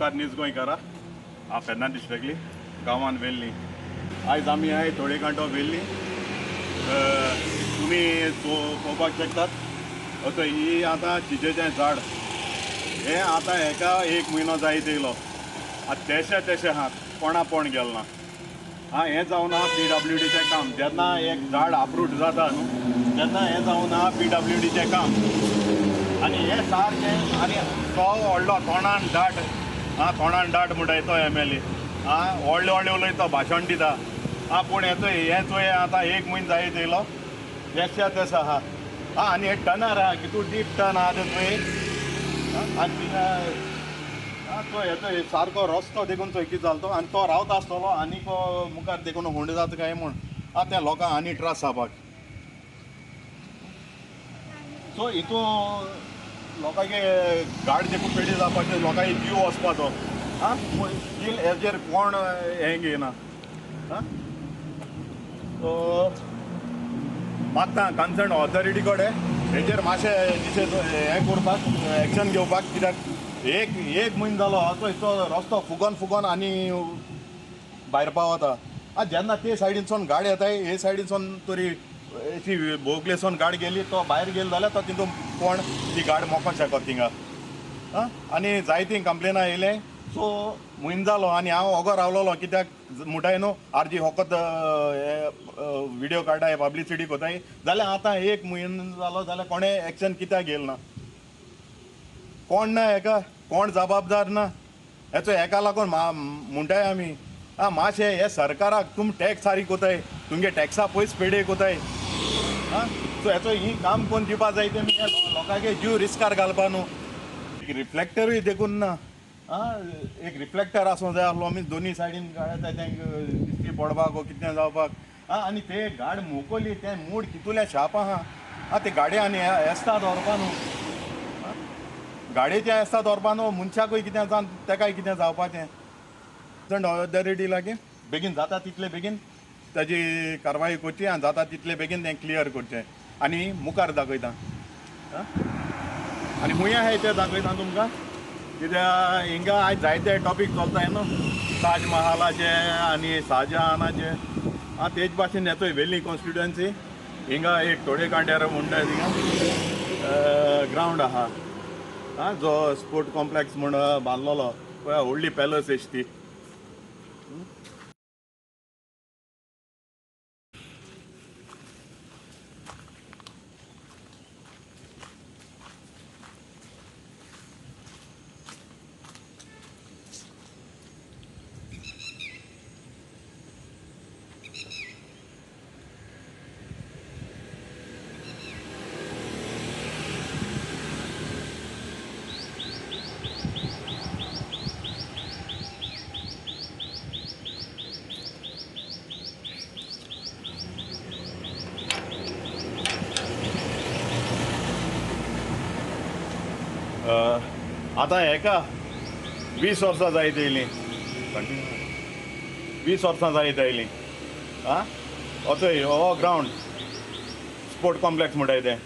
उपकार न्यूज गोंयकारा. हांव फेर्नांदीश वेगली गांवान वेल्ली. आयज आमी आय थोडे घंटो वेल्ली. तुमी पळोवपाक शकतात असो ही आतां चिचेचें झाड हें आतां हेका एक म्हयनो जायत येयलो. आतां तेशे तेशे आहा, कोणा पोण गेल ना. आं हें जावन आहा पी डब्ल्यू डीचें काम. जेन्ना एक झाड अप्रूट जाता न्हू तेन्ना हें जावन आहा पी डब्ल्यू डीचें काम. आनी हें सारकें आनी तो व्हडलो तोंडान दाट, आं तोंडान दाट म्हणटा तो एम एल ए, आं व्हडले व्हडले उलयता, भाशण दिता. आं पूण हें चोय आतां एक म्हयनो जायत येयलो तेशा तेस आहा. आं आनी हे टनार आहा, कितू डीप टन आहा तें चोय. आनी थिंगा आं चोय हेचो सारको रस्तो देखून चोय कितें जालो तो. आनी तो रावता आसतलो आनीक मुखार देखून हुंड जाता काय म्हूण. आं त्या लोकांक आनी त्रास जावपाक. सो हितून लोकांचे गाड देखून पेडी जावपाचें, लोकांचे जीव वचपाचो. आं स्टील हेजेर कोण हें घेयना. आं सो मागता कन्सर्न ऑथॉरिटी कडेन हेजेर मातशें दिशे हें करपाक, एक्शन घेवपाक. कित्याक एक एक म्हयनो जालो असो हिचो रस्तो फुगोन फुगोन आनी भायर पावता. आं जेन्ना ते सायडीनसून गाडी येताय, हे सायडीनसून तरी अशी बोगलेसून गाडी गेली, तो भायर गेलो जाल्यार तो तितून कोण ती गाडी मोखोंक शकत थिंगा. आं आनी जायतीं कंप्लेनां येयलें. सो म्हयनो जालो आनी हांव ओगो रावलोलो. कित्याक म्हणटाय न्हू आर्जी फकत विडियो काडटाय, पब्लिसिटी कोताय. जाल्यार आतां एक म्हयनो जालो जाल्यार कोणें एक्शन कित्याक घेयल ना? कोण ना हेका, कोण जबाबदार ना हेचो. हेका लागून म्हणटाय आमी आं मातशें हे सरकाराक तुमी टॅक्स सारी कोताय, तुमगे टॅक्सा पयस पेडे कोताय. आं सो हेचो ही काम कोण दिवपा जाय तें लोकांचे जीव रिस्कार घालपा न्हू. एक रिफ्लेक्टरूय देखून ना. आं एक रिफ्लेक्टर आसूं जाय आसलो, मीन्स दोनी सायडीन गाड येता तेंका दिश्टी पडपाक वो कितें जावपाक. आं आनी ते गाड मोकोली तें मूड कितुलें शाप आहा. आं ते गाडये आनी येसता दवरपा न्हू, गाडयेचें येसता दवरपा न्हू, मनशाकूय कितें जावन तेकाय कितें जावपाचें. ऑथॉरिटी लागीं बेगीन जाता तितले बेगीन ताजी कारवाई करची आनी जाता तितले बेगीन तें क्लियर करचें. आनी मुखार दाखयता. आनी खूंय आहाय तें दाखयता तुमकां. कित्याक हिंगा आयज जायते टॉपीक चलताय न्हू, ताज महालाचे आनी शाहजहानाचे. आं तेच भाशेन येतोय वेल्ली कॉन्स्टिट्युएन्सी. हिंगा एक थोडे कांट्यार म्हणटा थिंगा ग्रावंड आहा. आं जो स्पोर्ट कॉम्प्लेक्स म्हूण बांदलेलो, पळय व्हडली पॅलस एश ती. आतां हेका 20 वर्सां जायत येयलीं, 20 वर्सां जायत आयलीं. आं असोय हो ग्रावंड स्पोर्ट कॉम्प्लेक्स म्हणटाय तें.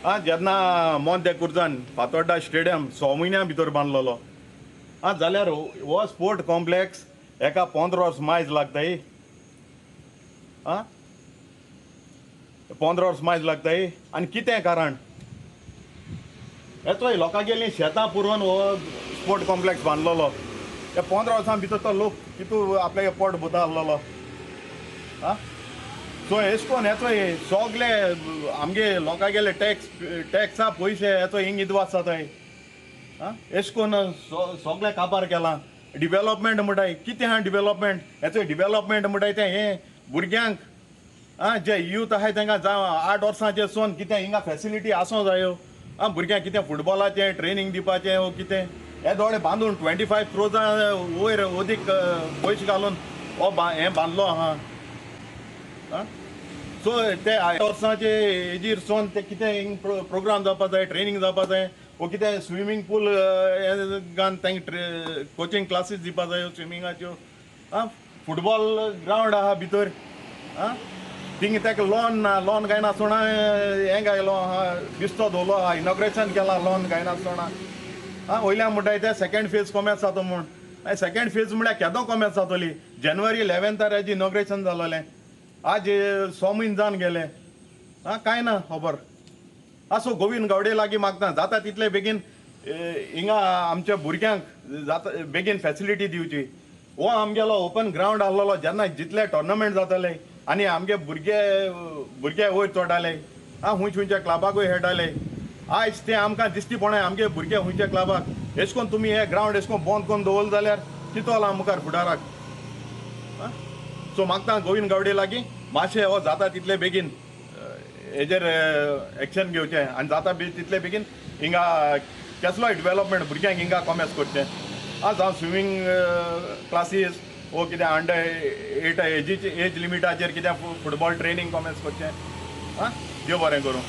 आं जेन्ना मोंत दे कुर्जान फातोड्डा स्टेडियम 6 म्हयन्यां भितर बांदलेलो. आं जाल्यार हो स्पोर्ट कॉम्प्लेक्स हेका 15 वर्स मायज लागताय. आं 15 वर्स मायज लागताय. आनी कितें कारण हेचोय लोकांगेलीं शेतां पुरोवन हो स्पोर्ट कॉम्प्लेक्स बांदलेलो. त्या 15 वर्सां भितर तो लोक कितू आपल्या पोट भुता आहलोलो. आं सो एश कोन हेचोय सगले आमगे लोकांगेले टॅक्स टॅक्सा पयशे हेचो हिंग इदवास जाताय. आं एश कोन सगळें काबार केलां. डिवेलॉपमेंट म्हणटाय कितें आहा डिवेलॉपमेंट? हेचो डिवेलॉपमेंट म्हणटाय तें हें भुरग्यांक. आं जे यूथ आहाय तेंकां जावं 8 वर्सांचेर सोन कितें हिंगा फॅसिलिटी आसूं जायो. आं भुरग्यांक कितें फुटबॉलाचें ट्रेनींग दिवपाचें वो कितें हे दोळे बांदून 25 क्रोजां वयर अदीक पयशे घालून हो हें बांदलो आहा. आं सो ते 8 वर्सांचे एजीर सोन ते कितें हिंग प्रोग्राम जावपा जाय, ट्रेनींग जावपा जाय वो कितें स्विमींग पूल गान तांकां कोचिंग क्लासीस दिवपा जायो स्विमिंगाच्यो. आं फुटबॉल ग्रावंड आहा भितर. आं थिंग ताका लॉन ना, लॉन गायनासतना हें घायलो आहा, बिस्तो धोलो आहा, इनॉग्रेशन केलां लॉन गायनासतना. आं, वयल्यान म्हणटाय ते सेकंड फेज कोमेस जाता म्हूण. सेकंड फेज म्हळ्यार केदो कोमेस जातली? जानेवारी 11थार हेजें इनॉग्रेशन जालोलें, आज 6 म्हयने जावन गेले. आं, कांय ना खबर. आसूं, गोविंद गावडे लागीं मागता जाता तितले बेगीन हिंगा आमच्या भुरग्यांक जाता बेगीन फॅसिलिटी दिवची. हो आमगेलो ओपन ग्रावंड आहलोलो, जेन्ना जितले टोर्नामेंट जाताले आनी आमगे भुरगे भुरगे वयर चोडटाले, आं, खंयच्या खंयच्या क्लबाकूय खेळटाले. आयज ते आमकां दिश्टी पडना आमगे भुरगे खंयच्या क्लबाक. एश कोन तुमी हे ग्रावंड एश कोन बंद करून दवरले जाल्यार कितलो मुखार फुडाराक. सो मागता गोविंद गावडे लागीं मातशें हो जाता तितले बेगीन हेजेर एक्शन घेवचें आनी जाता तितले बेगीन हिंगा केसलोय डेवलपमेंट भुरग्यांक हिंगा कोमेस करचें. आं, जावं स्विमींग क्लासीस वो कितें अंडर 8 एजीचे एज लिमिटाचेर कितें फुटबॉल ट्रेनींग कोमेस करचें. आं, देव बरें करूं.